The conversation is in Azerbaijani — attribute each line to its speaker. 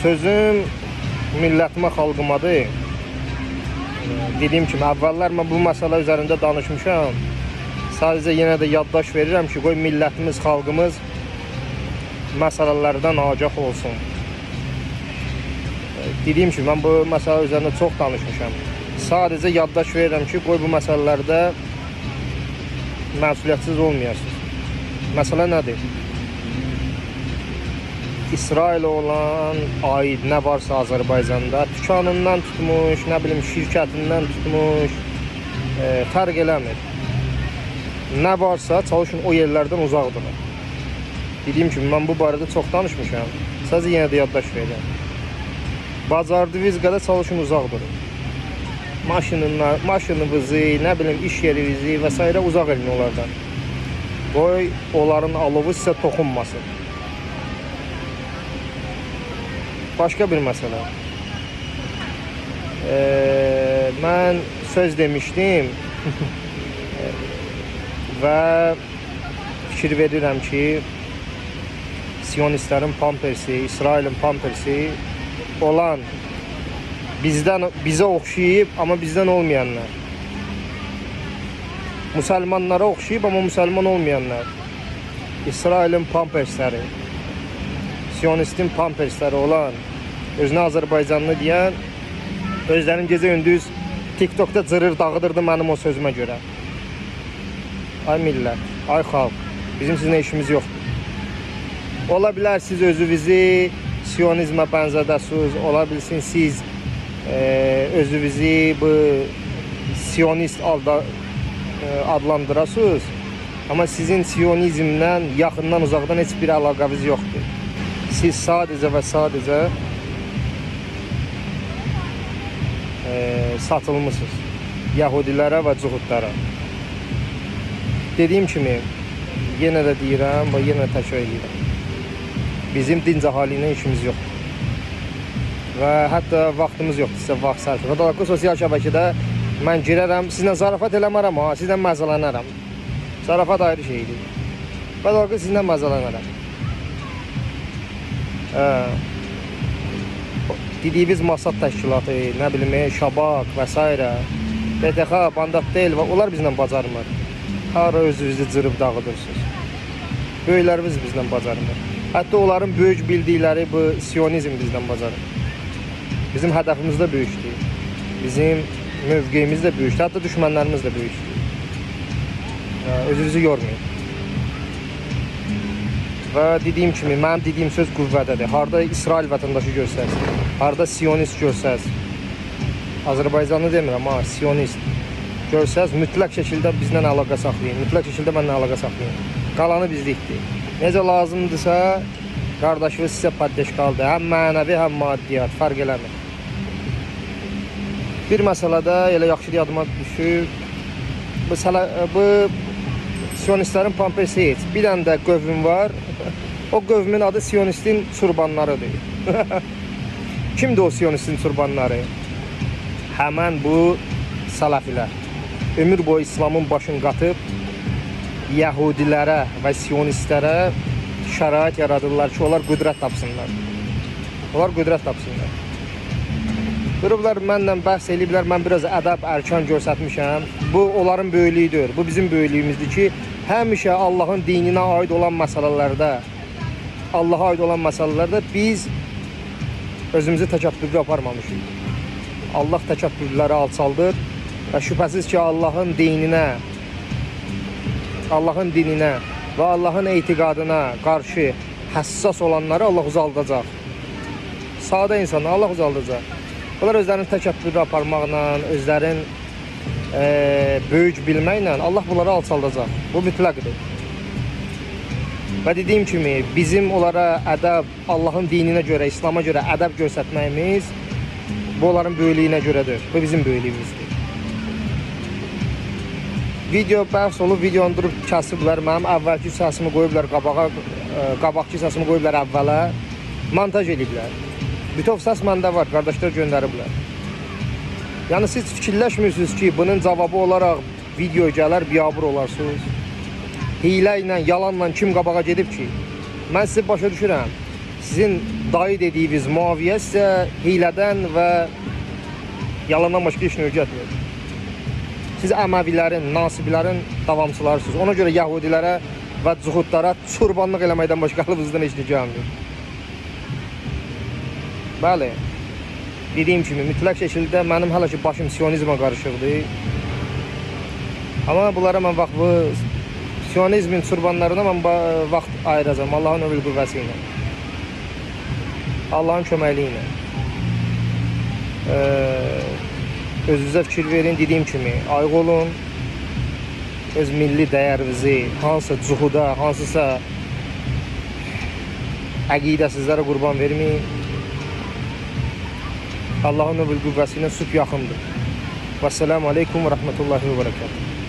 Speaker 1: Sözüm millətimə, xalqımadır. Dediyim kimi, əvvəllər mən bu məsələ üzərində danışmışam. Sadəcə yenə də yaddaş verirəm ki, qoy millətimiz, xalqımız məsələlərdən agah olsun. Dediyim kimi, mən bu məsələ üzərində çox danışmışam. Sadəcə yaddaş verirəm ki, qoy bu məsələlərdə məsuliyyətsiz olmayasınız. Məsələ nədir? İsrailə olan aid nə varsa Azərbaycanda, dükanından tutmuş, nə bilim şirkətindən tutmuş, fərq eləmir. Nə varsa çalışın o yerlərdən uzaq durun. Dediyim kimi, mən bu barədə çox danışmışam. Sadəcə yenə də yaddaş verirəm. Bacardığınız qədər çalışın uzaq durun. Maşınınızı, nə bilim iş yerinizi və s. uzaq edin onlardan. Qoy onların alovu sizə toxunmasın. Başqa bir məsələ. Mən söz demişdim və fikir verirəm ki, Siyonistlərin pampersi, İsrailin pampersi olan bizə oxşayıb, amma bizdən olmayanlar. Müsəlmanlara oxşayıb, amma müsəlman olmayanlar. İsrailin pampersləri, Siyonistin pampersləri olan, özünə Azərbaycanlı deyən, özlərinin gecə gündüz TikTokda cırır dağıdırdı mənim o sözümə görə. Ay millət, ay xalq, bizim sizinlə işimiz yoxdur. Ola bilər siz özünüzü Siyonizmə bənzədəsiniz, ola bilsin siz özünüzü bu Siyonist adlandırasınız, amma sizin Siyonizmlə yaxından uzaqdan heç bir əlaqəniz yoxdur. Siz sadəcə və sadəcə satılmışsınız Yahudilərə və Cuhudlara. Dediyim kimi, yenə də deyirəm və yenə də təkrar edirəm. Bizim dinc əhali ilə işimiz yoxdur. Və hətta vaxtımız yoxdur sizə vaxt sərf etmək. Və sosial şəbəkədə mən girərəm, sizlə zarafat eləmərəm, ha, sizlə məzələnərəm. Zarafat ayrı şeydir. Və daha sizinlə məzələnərəm. Dediyimiz Masad təşkilatı, nə bilim, Şabak və s. BTX, Bandat deyil və onlar bizlə bacarmır. Hara özünüzü cırıb dağıdırsınız. Böyüklərimiz bizlə bacarmır. Hətta onların böyük bildikləri bu Siyonizm bizdən bacarır. Bizim hədəfimiz də böyükdür. Bizim mövqeyimiz də böyükdür. Hətta düşmənlərimiz də böyükdür. Özünüzü yormayın. Və dediyim kimi, mənim dediyim söz qüvvədədir. Harda İsrail vətəndaşı görsəz, harda Siyonist görsəz, Azərbaycanlı demirəm, ha, Siyonist görsəz, mütləq şəkildə bizlə əlaqə saxlayın, mütləq şəkildə mənlə əlaqə saxlayın. Qalanı bizlikdir. Necə lazımdırsa, qardaşınız sizə paddeşkaldır. Həm mənəvi, həm maddiyyat, fərq eləmir. Bir məsələdə elə yaxşı yadıma düşür. Bu Siyonistlərin pampersi heç. Bir dənə də qövm var. O qövmün adı Siyonistin çurbanlarıdır. Kimdir o Siyonistin çurbanları? Həmən bu sələfilər. Ömür boyu İslamın başını qatıb Yahudilərə və Siyonistlərə şərait yaradırlar ki, onlar qüdrət tapsınlar. Onlar qüdrət tapsınlar. Durublar, mənlə bəhs eləyiblər, mən biraz ədəb, ərkan göstərmişəm. Bu, onların böyüklüyüdür. Bu, bizim böyüklüyümüzdür ki, həmişə Allahın dininə aid olan məsələlərdə, Allaha aid olan məsələlərdə biz özümüzü təkəbbürlü aparmamışıq. Allah təkəbbürləri alçaldır və şübhəsiz ki, Allahın dininə və Allahın etiqadına qarşı həssas olanları Allah uzaldacaq. Sadə insanları Allah uzaldacaq. Bunlar özlərini təkəbbürlü aparmaqla, özlərin böyük bilməklə Allah bunları alçaldacaq. Bu mütləqdir. Və dediyim kimi, bizim onlara ədəb, Allahın dininə görə, İslama görə ədəb göstərməyimiz bu onların böyüklüyünə görədir. Bu bizim böyüklüyümüzdür. Video bəhs olub, videonu durub kəsiblər. Mənim əvvəlki səsimi qoyublar qabağa, qabaqki səsimi qoyublar əvvələ. Montaj eləyiblər. Bütöv səs məndə var, qardaşlar göndəriblər. Yəni siz fikirləşmirsiniz ki, bunun cavabı olaraq video gələr, biabır olarsınız. Hiylə ilə, yalanla kim qabağa gedib ki? Mən sizi başa düşürəm. Sizin dayı dediyiniz Muaviyə sizə hilədən və yalandan başqa heç nə öyrətmir. Siz Əməvilərin, Nasibilərin davamçılarısınız. Ona görə Yahudilərə və cuhudlara çurbanlıq eləməkdən başqa qəlbinizdən heç nə gəlmir. Bəli, dediyim kimi mütləq şəkildə mənim hələ ki başım sionizmə qarışıqdır. Amma bunlara mən vaxt bu sionizmin çurbanlarına mən vaxt ayıracağam Allahın övül qüvvəsi ilə. Allahın köməkliyi ilə. Özünüzə fikir verin, dediyim kimi ayıq olun. Öz milli dəyərinizi hansısa cuhuda, hansısa əqidəsizlərə qurban verməyin. Allahın övül qüvvəsi ilə sübh yaxındır. Vəssalamu aleykum və rəhmətullahi və bərəkatuhu.